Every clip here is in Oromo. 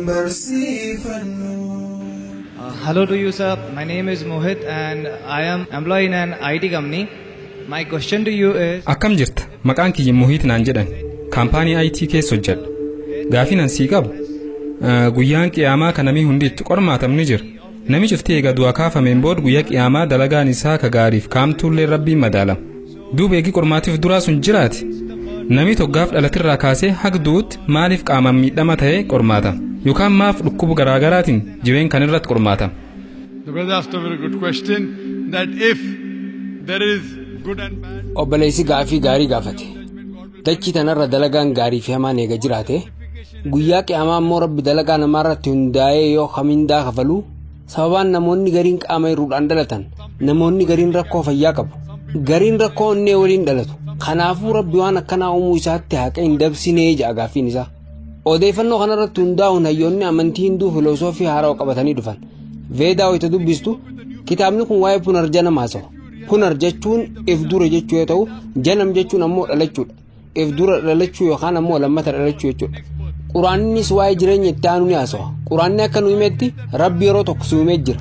Barsiifannu. Hello to you, sir. My name is Mohit and I am employee in an IT company. My question to you is Akkam jirta? Maqaan kiyya Muhiit naan jedhan. Kaampaanii IT keessa hojjedha. Gaafii nan sii qabu. Guyyaan qiyaamaa kan namni hundi itti qormaatamni jira. Nami cufti eega du'aa kaafameen booda guyyaa qiyaamaa dalagaan isaa ka gaariif kaamtuullee rabbiin madaalama. Duuba eegi qormaatiif duraa sun jiraati. Nami toggaaf dhalatirraa kaasee haga du'utti maaliif qaamaan miidhama ta'ee qormaatama? Yookaan maaf dhukkuba garaagaraatiin jireen kan irratti qormaatama? The brother asked a very good question that if there is good and bad. Obboleessi gaafii gaarii gaafate. Dachii tanarra dalagaan gaarii fi hamaan eega jiraate, guyyaa qiyaamaa immoo Rabbi dalagaa namaarratti hundaa'ee yoo kamindaa kafalu, sababaan namoonni gariin qaama hir'uudhaan dhalatan, namoonni gariin rakkoo fayyaa qabu, gariin rakkoo onnee waliin dhalatu. Kanaafuu Rabbi waan akkanaa uumuu isaatti haqa hin dabsinee ja'a gaaffiin isaa. Odeeffannoo kanarratti hundaa'uun hayyoonni amantii Hinduu filosoofii haarawaa qabatanii dhufan. Veedaa wayita dubbistu kitaabni kun waa'ee punarjanam haasawa. Punar jechuun if dura jechuu yoo ta'u, janam jechuun ammoo dhalachuudha. If dura dhalachuu yookaan ammoo lammata dhalachuu jechuudha. Quraannis waa'ee jireenya itti aanu ni haasawa. Quraanni akka nu himetti Rabbi yeroo tokko si uumee jira.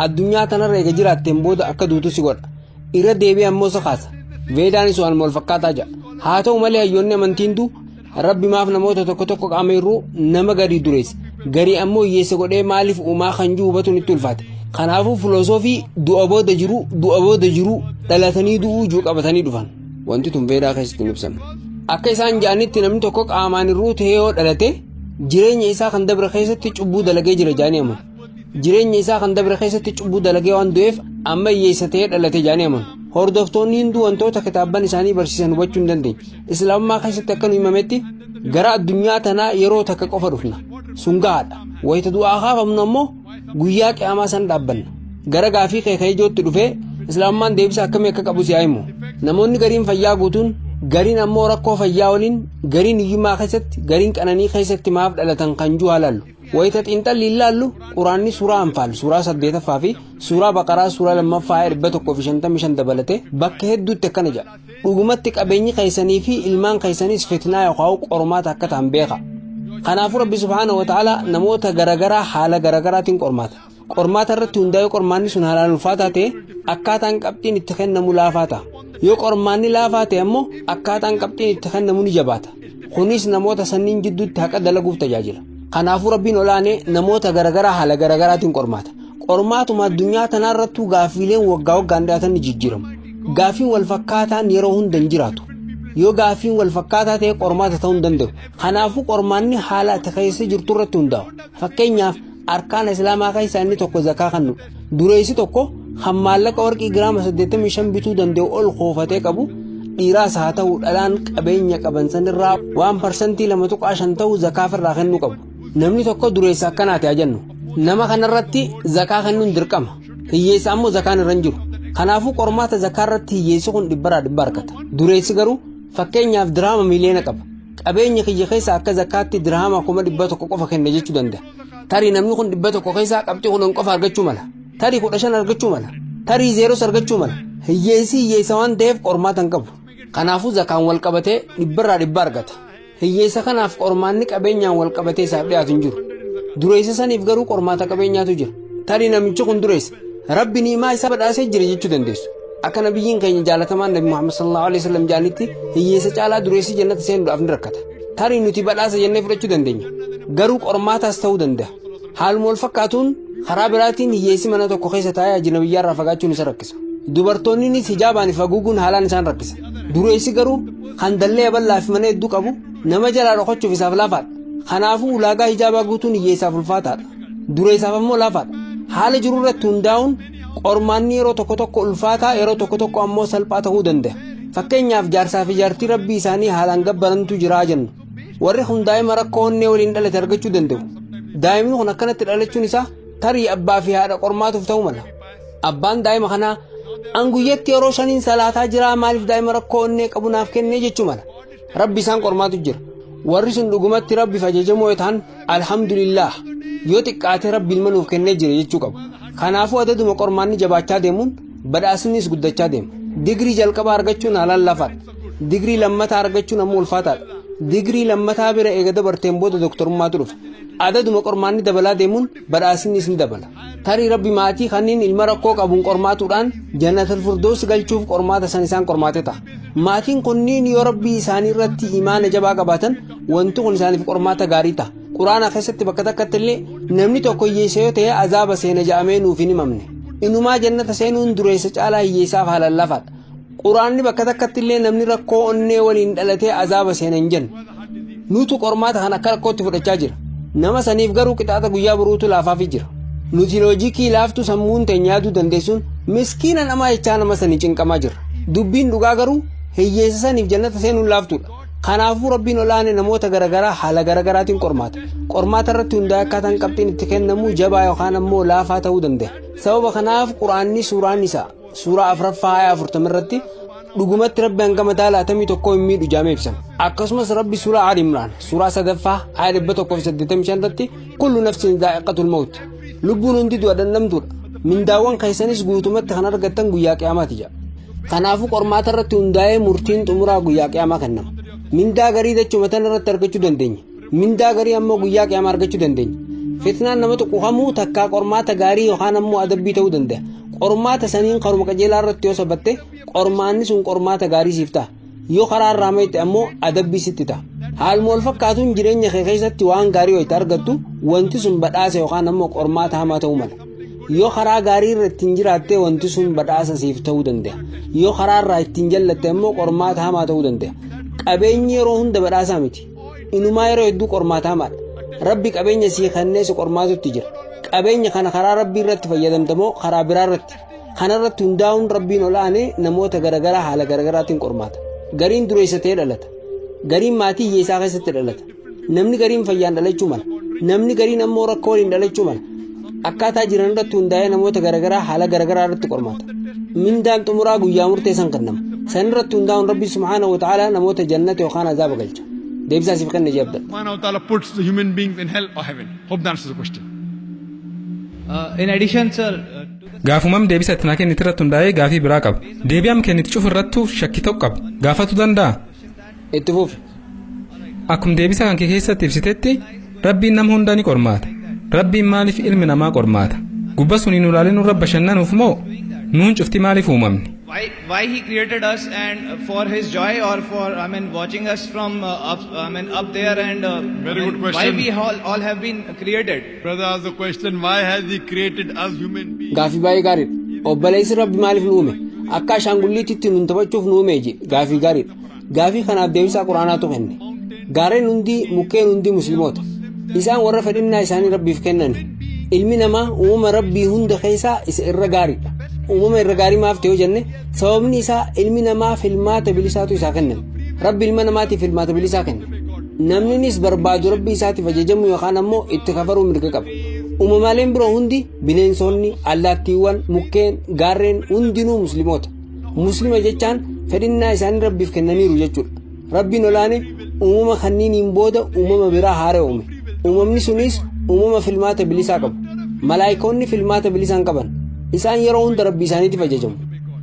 Addunyaa tanarra eega jiraatteen booda akka duutu si godha. Irra deebi'ee ammoo si kaasa. Veedaanis waan wal fakkaataa jedha. Haa ta'u malee hayyoonni amantii Hinduu Rabbi maaf namoota tokko tokko qaama hir'uu nama garii dureessa, garii ammoo hiyyeessa godhee maaliif uumaa kan jiru hubatuun itti ulfaate. Kanaafuu filosoofii du'a booda jiru, du'a booda jiru, dhalatanii du'uu jiru qabatanii dhufan. Wanti tun Veedaa keessatti hin ibsamne. Akka isaan ja'anitti namni tokko qaamaan hir'uu ta'ee yoo dhalate jireenya isaa kan dabre keessatti cubbuu dalagee jira ja'anii amanu. Jireenya isaa kan dabre keessatti cubbuu dalagee waan du'eef amma hiyyeessa ta'ee dhalate ja'anii amanu. Hordoftoonni Hinduu wantoota kitaabban isaanii barsiisan hubachuu hin dandeenye. Islaamummaa keessatti akka nu himametti gara addunyaa tanaa yeroo takka qofa dhufna. Sun gahaadha. Wayita du'aa kaafamnu ammoo guyyaa qiyaamaa san dhaabbanna. Gara gaafii kee ka'ee ijootti dhufee Islaamummaan deebisa akkamii akka qabu si haa himu. Namoonni gariin fayyaa guutuun, gariin ammoo rakkoo fayyaa waliin, gariin hiyyummaa keessatti, gariin qananii keessatti maaf dhalatan kan jiru haa laallu. Wayita xiinxalli hin laallu Quraanni suuraa Anfaal suuraa 8ffaa fi suuraa Baqaraa suuraa 2ffaa aaya 155 dabalatee bakka hedduutti akkana jedha. Dhugumatti qabeenyi keessanii fi ilmaan keessanis fitnaa yookaan qormaata akka ta'an beeka. Kanaafuu Rabbi subhaanahu wa ta'ala namoota garagaraa haala garagaraatiin qormaata. Qormaata irratti hundaa'ee qormaanni sun haalaan ulfaataa ta'e akkaataan qabxiin itti kennamu laafaa ta'a. Yoo qormaanni laafaa ta'e ammoo akkaataan qabxiin itti kennamu ni jabaata. Kunis namoota sanniin jidduutti haqa dalaguuf tajaajila. Kanaafuu Rabbiin olaanee namoota garagaraa haala garagaraatiin qormaata. Qormaatuma addunyaa tanaa irrattuu gaaffiileen waggaa waggaan dhiyaatan ni jijjiiramu. Gaaffiin wal fakkaataan yeroo hunda hin jiraatu. Yoo gaaffiin wal fakkaataa ta'e qormaata ta'uu hin danda'u. Kanaafuu qormaanni haala ati keessa jirtu irratti hundaa'u. Fakkeenyaaf arkaana Islaamaa keessaa inni tokko zakaa kennudha. Dureessi tokko kan maallaqa warqii giraama 85 bituu danda'u ol koofatee qabu dhiiraas haa ta'u dhalaan qabeenya qaban sanirraa waan parsantii 2.5 ta'u zakaa irraa kennuu qabu. Namni tokko dureessa akkanaati haa jennu. Nama kanarratti zakaa kennuun dirqama. Hiyyeessa ammoo zakaan irra hin jiru. Kanaafuu qormaata zakaa irratti hiyyeessi kun dhibbarraa dhibba argata. Dureessi garuu fakkeenyaaf dirhama miliyoona qaba. Qabeenya kiyya keessa akka zakaatti dirhama 100,000 qofa kenna jechuu danda'a. Tarii namni kun 100 keessaa qabxii 10 qofa argachuu mala. Tarii 15 argachuu mala. Tarii zeeros argachuu mala. Hiyyeessi hiyyeessa waan ta'eef qormaata hin qabu. Kanaafuu zakaan wal qabatee dhibbarraa dhibba argata. Hiyyeessa kanaaf qormaanni qabeenyaan wal qabatee isaaf dhiyaatu hin jiru. Dureessa saniif garuu qormaata qabeenyaatu jira. Tarii namichi kun dureessa. Rabbi ni'imaa isaa badhaasee jira jechuu dandeessu. Akka nabiyyiin keenya jaalatamaan Nabi Muhammad sallallahu alaihi wasallam jedhanitti hiyyeessa caalaa dureessi jannata seenuudhaaf ni rakkata. Tarii nuti badhaasa jennee fudhachuu dandeenya. Garuu qormaataas ta'uu danda'a. Haaluma wal fakkaatuun karaa biraatiin hiyyeessi mana tokko keessa taa'ee ajnabiyyaarraa fagaachuun isa rakkisa. Dubartoonnis hijaabaan if haguuguun haalaan isaan rakkisa. Dureessi garuu kan dallee bal'aa fi mana hedduu qabu nama jalaa dhokachuuf isaaf laafaadha. Kanaafuu ulaagaa hijaabaa guutuun hiyyeessaaf ulfaataadha. Dureessaaf ammoo laafaadha. Haala jiru irratti hundaa'uun qormaanni yeroo tokko tokko ulfaataa yeroo tokko tokko ammoo salphaa ta'uu danda'a. Fakkeenyaaf jaarsaa fi jaartii rabbii isaanii haalaan gabbarantu jiraa jennu. Warri kun daa'ima rakkoo onnee waliin dhalate argachuu danda'u. Daa'imni kun akkanatti dhalachuun isaa tarii abbaa fi haadha qormaatuuf ta'uu mala. Abbaan daa'ima kanaa an guyyatti yeroo 5 salaataa jiraa maaliif daa'ima rakkoo onnee qabu naaf kennee jechuu mala. Rabbi isaan qormaatu jira. Warri sun dhugumatti rabbiif ajajamoo yoo ta'an alhamdulillah yoo xiqqaate rabbi ilma nuuf kennee jira jechuu qabu. Kanaafuu adaduma qormaanni jabaachaa deemuun badhaasnis guddachaa deema. Digrii jalqabaa argachuun haalaan lafaadha. Digrii lammataa argachuun ammoo ulfaataadha. Digrii lammataa bira eega dabarteen booda doktorummaatu dhufa. Adaduma qormaanni dabalaa deemuun badhaasnis ni dabala. Tarii Rabbi maatii kanneen ilma rakkoo qabuun qormaatuudhaan Jannatul Firdaus galchuuf qormaata san isaan qormaate ta'a. Maatiin kunniin yoo Rabbii isaanii irratti imaana jabaa qabaatan wanti kun isaaniif qormaata gaarii ta'a. Quraana keessatti bakka takkatti illee namni tokko hiyyeessa yoo ta'e azaaba seena ja'amee nuuf hin himamne. Inumaa jannata seenuun dureessa caalaa hiyyeessaaf haalaan lafaadha. Quraanni bakka takkatti illee namni rakkoo onnee waliin dhalatee azaaba seena hin jennu. Nutu qormaata kan akka rakkootti fudhachaa jira. Nama saniif garuu qixaaxa guyyaa boruutu laafaafii jira. Nuti loojikii laaftu sammuun teenya yaaduu dandeessuun miskiina namaa jechaa nama sanii cinqamaa jira. Dubbiin dhugaa garuu hiyyeessa saniif jannata seenuun laaftuudha. Kanaafuu Rabbiin olaane namoota garagaraa haala garagaraatiin qormaata. Qormaata irratti hundaa'e akkaataan qabxiin itti kennamu jabaa yookaan ammoo laafaa ta'uu danda'a. Sababa kanaaf Quraanni suuraan isaa suuraa 4ffaa aayaa 40 irratti dhugumatti Rabbi hanga mataa 61 hin miidhu jaamee ibsama. Akkasumas Rabbi suuraa Ali Imraan suuraa 3ffaa aayaa 185 irratti kullu nafsin zaa'iqatul mawt, lubbuun hundi du'a dhandhamtuudha, mindaawwan keessanis guutumatti kan argattan guyyaa qiyaamaati jedha. Kanaafuu qormaata irratti hundaa'ee murtiin xumuraa guyyaa qiyaamaa kennama. Mindaa garii dachuma tan irratti argachuu dandeenya. Mindaa garii ammoo guyyaa qiyaamaa argachuu dandeenya. Fitnaan nama tuquuqamuu takkaa qormaata gaarii yookaan ammoo adabbii ta'uu danda'a. Qormaata saniin karuma qajeelaa irratti yoo sabatte qormaanni sun qormaata gaarii siif ta'a. Yoo karaa irraa mayte ammoo adabbii sitti ta'a. Haaluma wal fakkaatuun jireenya kee keessatti waan gaarii wayita argattu wanti sun badhaasa yookaan ammoo qormaata hamaa ta'uu mala. Yoo karaa gaarii irra ittiin jiraatte wanti sun badhaasa siif ta'uu danda'a. Yoo karaa irraa ittiin jallatte ammoo qormaata hamaa ta'uu danda'a. Qabeenyi yeroo hunda badhaasaa miti. Inumaa yeroo hedduu qormaata hamaadha. Rabbi qabeenya sii kennee si qormaatutti jira. Qabeenya kana karaa Rabbii irratti fayyadamtamoo karaa biraa irratti? Kana irratti hundaa'uun Rabbiin olaanee namoota garagaraa haala garagaraatiin qormaata. Gariin dureessa ta'ee dhalata. Gariin maatii hiyyeessaa keessatti dhalata. Namni gariin fayyaan dhalachuu mala. Namni gariin ammoo rakkoo waliin dhalachuu mala. Akkaataa jiran irratti hundaa'ee namoota garagaraa haala garagaraa irratti qormaata. Mindaan xumuraa guyyaa murteessan kennama. San irratti hundaa'uun Rabbi subhaanahu wa ta'ala namoota jannata yookaan azaaba galcha. Deebisaa siif kenna jee Abdalla. Subhanahu wa ta'ala puts the human beings in hell or heaven. Hope that answers the question. In addition, sir, Gaafumam deebisa itti naa kennite irratti hundaa'ee gaafii biraa qaba. Deebii am kennite cufu irrattuu shakkii tokko qaba. Gaafatu danda'a? Itti fufi. Akkuma deebisa kan kee keessatti ibsitetti Rabbiin nama hunda ni qormaata. Rabbiin maaliif ilmi namaa qormaata? Gubba suniin ulaalee nurra bashannanuuf moo nuun cufti maaliif uumamne? Why he created us, and for his joy or for, I mean, watching us from up, I mean, up there, and Very I mean, good question. Why we all have been created? Brother asked the question, why has he created us human beings? Gaafii baay'ee gaariidha. Obboleessi Rabbi maaliif nu uume? Akka ashaangulliititti nun taphachuuf nu uume je. Gaafii gaariidha. Gaafii kanaaf deebisaa Quraanaatu kenne. Gaarreen hundi, mukkeen hundi musliimoota. Isaan warra fedhinnaa isaanii Rabbiif kennan. Ilmi namaa uumama Rabbii hunda keessaa isa irra gaariidha. Uumama irra gaarii maaf ta'e yoo jenne sababni isaa ilmi namaa filmaata bilisaatu isaa kenname. Rabbi ilma namaatiif filmaata bilisaa kenne. Namninis barbaadu Rabbii isaatiif ajajamu yookaan ammoo itti kafaruu mirga qaba. Uumamaaleen biroo hundi bineensonni, allaattiiwwan, mukkeen, gaarreen hundinuu musliimoota. Muslima jechaan fedhinnaa isaanii Rabbiif kennaniiru jechuudha. Rabbiin olaane uumama kanniiniin booda uumama biraa haara uume. Uumamni sunis uumama filmaata bilisaa qabu. Malaayikoonni filmaata bilisaan qaban. Isaan yeroo hunda Rabbii isaaniitiif ajajamu.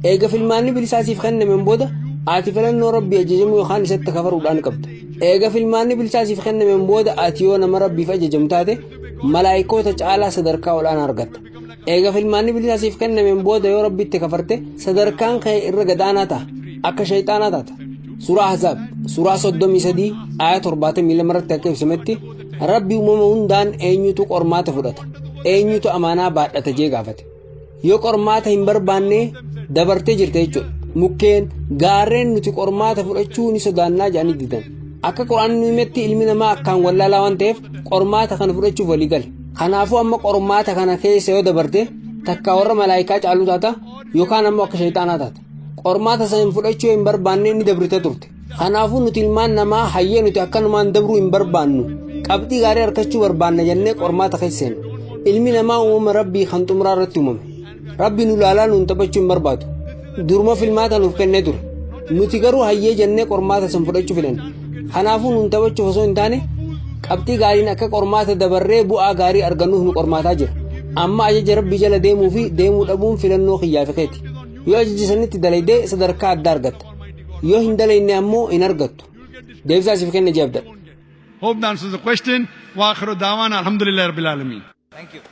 Eega filmaanni bilisaasiif kennameen booda ati filannoo Rabbii ajajamu yookaan isatti kafaruudhaan qabda. Eega filmaanni bilisaasiif kennameen booda ati yoo nama Rabbiif ajajamu taate malaayikoota caalaa sadarkaa olaanaa argatta. Eega filmaanni bilisaasiif kennameen booda yoo Rabbitti kafarte sadarkaan kee irra gadaanaa ta'a. Akka shayxaanaa taata. Suuraa Ahzaab suuraa 33 aaya 72 irratti akka ibsametti Rabbi uumama hundaan eenyutu qormaata fudhata, eenyutu amaanaa baadhata jee gaafate. Yoo qormaata hin barbaanne dabartee jirte jechuudha. Mukkeen gaarreen nuti qormaata fudhachuu ni sodaannaa jedhanii didan. Akka Quraanni nu himetti ilmi namaa akkaan wallaalaa waan ta'eef qormaata kana fudhachuuf walii gale. Kanaafuu amma qormaata kana keessa yoo dabarte takka warra malaayikaa caaluu taata yookaan ammoo akka shayxaanaa taata. Qormaata sana fudhachuu hin barbaanne ni dabrite turte. Kanaafuu nuti ilmaan namaa hayyee nuti akkanumaan dabruu hin barbaannu. Qabxii gaarii argachuu barbaanna jennee qormaata keessa seenna. Ilmi namaa uumama Rabbii kan xumuraa irratti uumame. Rabbi nu ilaalaa nuun taphachuu hin barbaadu. Duruma filmaata nuuf kennee ture. Nuti garuu hayyee jennee qormaata san fudhachuu filanne. Kanaafuu nuun taphachuuf osoo hin taane qabxii gaariin akka qormaata dabarree bu'aa gaarii argannuuf nu qormaataa jira. Amma ajaja Rabbii jala deemuu fi deemuu dhabuun filannoo kiyyaa fi keeti. Yoo ajaja sanitti dalaydee sadarkaa addaa argatta. Yoo hin dalayne ammoo hin argattu. Deebisaa siif kenne jee Abdalla. Hope that answers the question. Wa akhiru da'wana alhamdulillahi rabbil alameen. Thank you.